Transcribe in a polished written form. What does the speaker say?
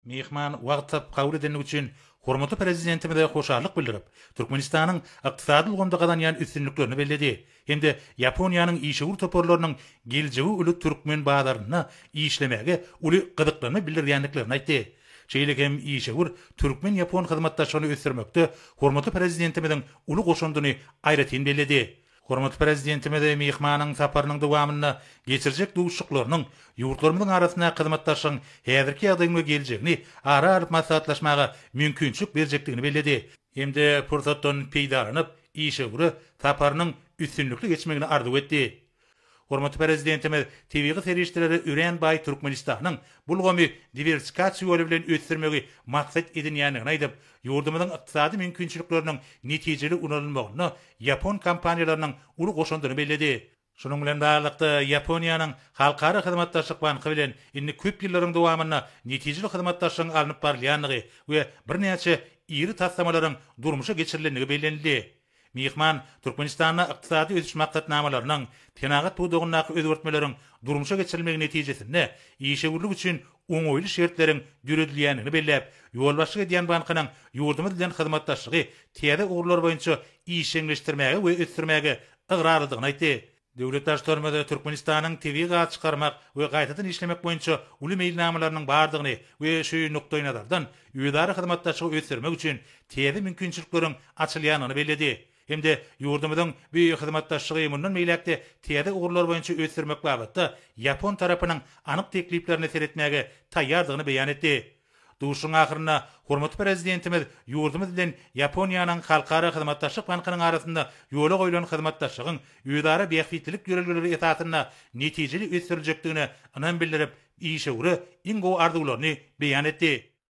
Myhman wagt tapyp kabul edendigi üçin hormatly Prezidentimize hoşallyk bildirip, Türkmenistanyň ykdysady ulgamda gazanýan üstünliklerini belledi hem-de Ýaponiýanyň işewür toparlarynyň geljegi uly türkmen bazarynda işlemäge uly gyzyklanma bildirýändiklerini aýtdy. Şeýle hem işewür türkmen-ýapon hyzmatdaşlygyny ösdürmekde hormatly Prezidentimiziň uly goşandyny aýratyn belledi. Hormatly Prezidentimiz myhmanyň saparynyň dowamynda geçirjek duşuşyklarynyň ýurtlarymyzyň arasyndaky hyzmatdaşlygyň häzirki ýagdaýyny we geljegini ara alyp maslahatlaşmaga mümkinçilik berjekdigini belledi hem-de pursatdan peýdalanyp, işewüre saparynyň üstünlikli geçmegini arzuw etdi. Hormatly Prezidentimiz tebigy serişdelere örän baý Türkmenistanyň bu ulgamy diwersifikasiýa ýoly bilen ösdürmegi maksat edinýändigini aýdyp, ýurdumyzyň ykdysady mümkinçilikleriniň netijeli ulanylmagynda ýapon kompaniýalarynyň uly goşandyny belledi. Şunuň bilen baglylykda, Ýaponiýanyň Halkara hyzmatdaşlyk banky bilen indi köp ýyllaryň dowamynda netijeli hyzmatdaşlygyň alnyp barylýandygy we birnäçe iri taslamalaryň durmuşa geçirilendigi bellenildi. Myhman Türkmenistanda ykdysady ösüş maksatnamalarynyň, senagat pudagyndaky özgertmeleriň durmuşa geçirilmegi netijesinde işewürlik üçin oňaýly şertleriň döredilýändigini belläp, ýolbaşçylyk edýän bankynyň ýurdumyz bilen hyzmatdaşlygy täze ugurlar boýunça işjeňleşdirmäge we ösdürmäge ygrarlydygyny aýtdy. Döwlet Baştutanymyz Türkmenistanyň tebigy gaz çykarmak we gaýtadan işlemek boýunça uly meýilnamalarynyň bardygyny we şu nukdaýnazardan özara hyzmatdaşlygy ösdürmek üçin täze mümkinçilikleriň açylýandygyny belledi hem-de ýurdumyzyň bu hyzmatdaşlygy mundan beýläk-de täze ugurlar boýunça ösdürmek babatda ýapon tarapynyň anyk tekliplerine seretmäge taýýardygyny beýan etdi. Duşuşygyň ahyrynda hormatly Prezidentimiz ýurdumyz bilen Ýaponiýanyň Halkara hyzmatdaşlyk bankynyň arasynda ýola goýlan hyzmatdaşlygyň özara bähbitlilik ýörelgeleri esasynda netijeli ösdüriljekdigine ynam bildirip, işewüre iň gowy arzuwlaryny beýan etdi.